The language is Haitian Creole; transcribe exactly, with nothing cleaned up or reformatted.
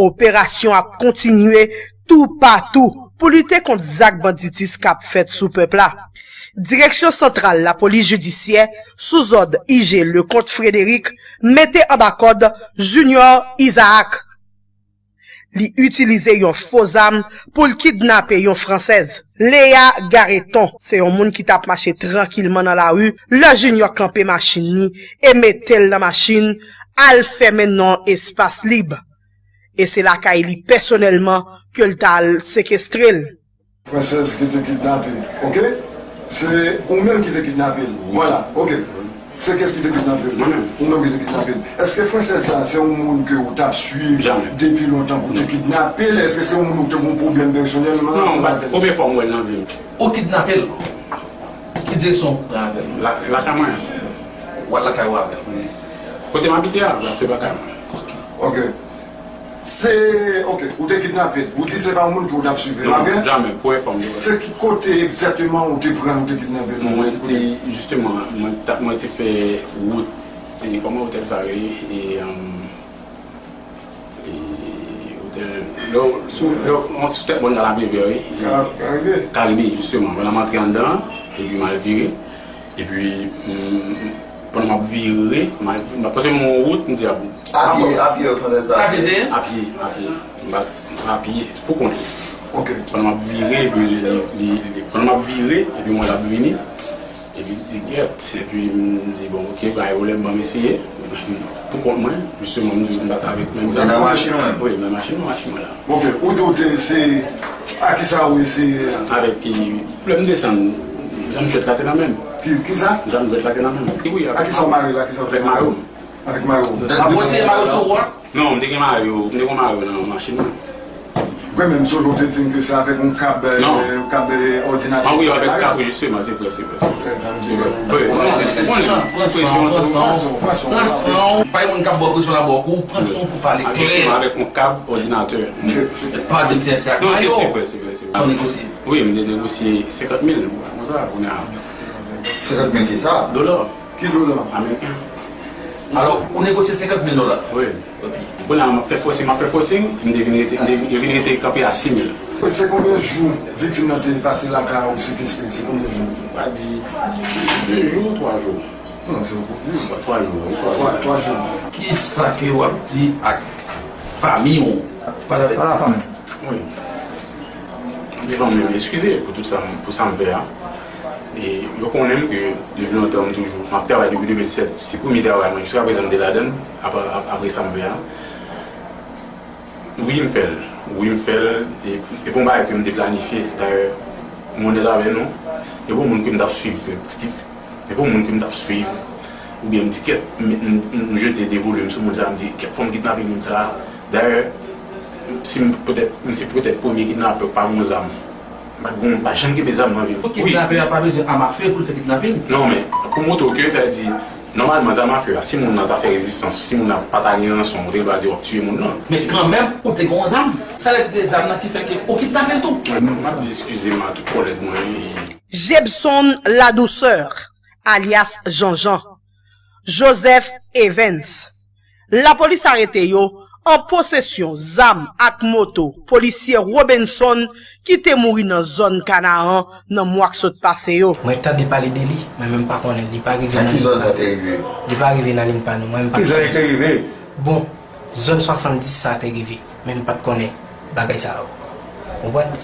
Operasyon ap kontinye toupatou pou lite kont zak banditis k ap fèt sou pèp la. Direksyon Santral Lapolis Jidisyè, sou zòd I G Leconte Frédéric, mete anba kòd Junior Isaac. Li itilize yon fo zam pou l kidnape yon fransèz. Lea Gareton se yon moun ki t ap mache trankilman nan lari lè Junior kanpe machin li e mete l nan machin, al fèmen nan yon espas lib. E se lakay li pèsonèlman ke l t al sekestre l. Fransèz ki te kidnape, oke? Se ou menm ki te kidnape l. Vwala, oke. Se kès ki te kidnape l? Mwen menm. Ou menm ki te kidnape l. Èske fransèz sa a se yon moun ke ou t ap swiv depi lontan pou te kidnape l? Èske se yon moun ou te gen yon pwoblèm pèsonèlman ansanm avè l? Non, premye fwa m wè l nan vi m. Ou kidnape l? Ki direksyon ou pran avè l? Lakay mwen. W al lakay ou avè l? Kote m abite a, la se pa kay mwen. Oke. Se, oke, ou te kidnape l. Ou di se pa yon moun ke ou t ap swiv, e pa vre? Non, jamè, premye fwa m te wè. Se ki kote egzakteman ou te pran l, ou te kidnape l nan? Mwen te, jisteman, mwen te fè wout, e kòman otèl sa rele? E, e otèl, lè w sou, lè w sou tèt bòn Kanape Vè, wi. Karibe? Karibe, jisteman. Pandan m antre anndan, epi m al vire. Epi, pandan m ap vire, m ap, paske m yon wout, m di a bon. Apye, apye, fransèz sa. Sa ki te? Apye, apye. M ap, apye, pou kont li. Oke. Pandan m ap vire, epi li, li, li, pandan m ap vire, epi m wè l ap vini. Epi m di, gèt. Epi m di, bon, oke, pa gen pwoblèm, ban m eseye. Pou kont mwen, jisteman, m di, m bat avèk menm zam. Nan machin ou menm? Wi, nan machin, nan machin mwen la. Oke, ou di ou te eseye, a kisa ou eseye? Avèk, lè m desann, zam jwèt la te nan men m. Ki, kisa? Zam jwèt la te nan men m. Wi, a kisa ou mare l, a kisa ou te mare l? Avèk mayo. Avèk mayo. Ou te gen mayo sou ou a? Non, m te gen mayo, m te gen mayo nan machin mwen. Mwen menm, Solo te di m ke se avèk yon kab, yon kab òdinatè. Ah wi, avèk kab, wi, jisteman, se vre, se vre. Wi, non, ou konnen, sou presyon tou. Pran san w, pran san w. Pa gen moun k ap ba w presyon la, ba w kou, pran san w pou pale klè. Jisteman, avèk yon kab òdinatè. Pa di m se ak mayo. Non, se vre, se vre, se vre. Sa w negosye? Wi, m te negosye senkant mil, konsa, kounye a. Senkant mil kisa? Dola. Ki dola? Ameriken. Alò, ou negosye senkant mil dola? Wi. Epi? Kounye a, m ap fè fòsing, m ap fè fòsing, m te vin rete, m te, yo vin rete kanpe a sis mil. Se konbyen jou viktim nan te pase lakay ou sekestre? Se konbyen jou? M pa di de jou, twa jou. Non, se yon kout di. Twa jou, wi, twa jou. Twa jou. Kisa ke w ap di ak fanmi w? Pale avèk fanmi. Wi. Devan mwen, m eskize pou tout sa, pou sa m fè a. E yo konnen m ke depi lontan m toujou, m ap travay depi de mil sèt. Se premye travay mwen, jiskaprezan m te ladan l, apre, ap- apre sa m fè a. Wi, m fè l. Wi, m fè l. E, e pa yon bagay ke m te planifye. Dayè, m onèt avè nou. E pa yon moun ke m t ap swiv, ki, e pa yon moun ke m t ap swiv. Oubyen m di kèt, m, m, m jete de volim sou moun sa, m di kèt fò m kidnape moun sa. Dayè, si m petèt, m se petèt premye kidnapè k pa gen yon zam. M pa t gon, m pa janm kenbe zam nan vi m. Wi. Kidnapè a pa bezwen zam afe pou l fè kidnapin. Non, men, pou montre w ke, sa vle di, nòmalman, zam afe a, si moun nan ta fè rezistans, si moun nan pa ta gen ranson, ou te gen dwa di w ap tiye moun nan. Men kanmenm, ou te gen yon zam. Sa lè de zam nan ki fè ke ou kidnape l tou. M ap di eskize m a tout kòlèg mwen. Jebson Ladouceur, alyas Janjan, Joseph Evens. Lapolis arete yo an posesyon zam ak moto polisye Robenson ki te mouri nan zòn Kanaran nan mwa k sot pase yo. Mwen tande pale de li, mwen menm pa konnen, li pa rive nan lim pa nou. Nan ki zòn sa te rive? Li pa rive nan lim pa nou, mwen menm pa konnen. Ki zòn li te rive? Bon, zòn swasanndis sa te rive, men m pa t konnen bagay sa yo. Konprann?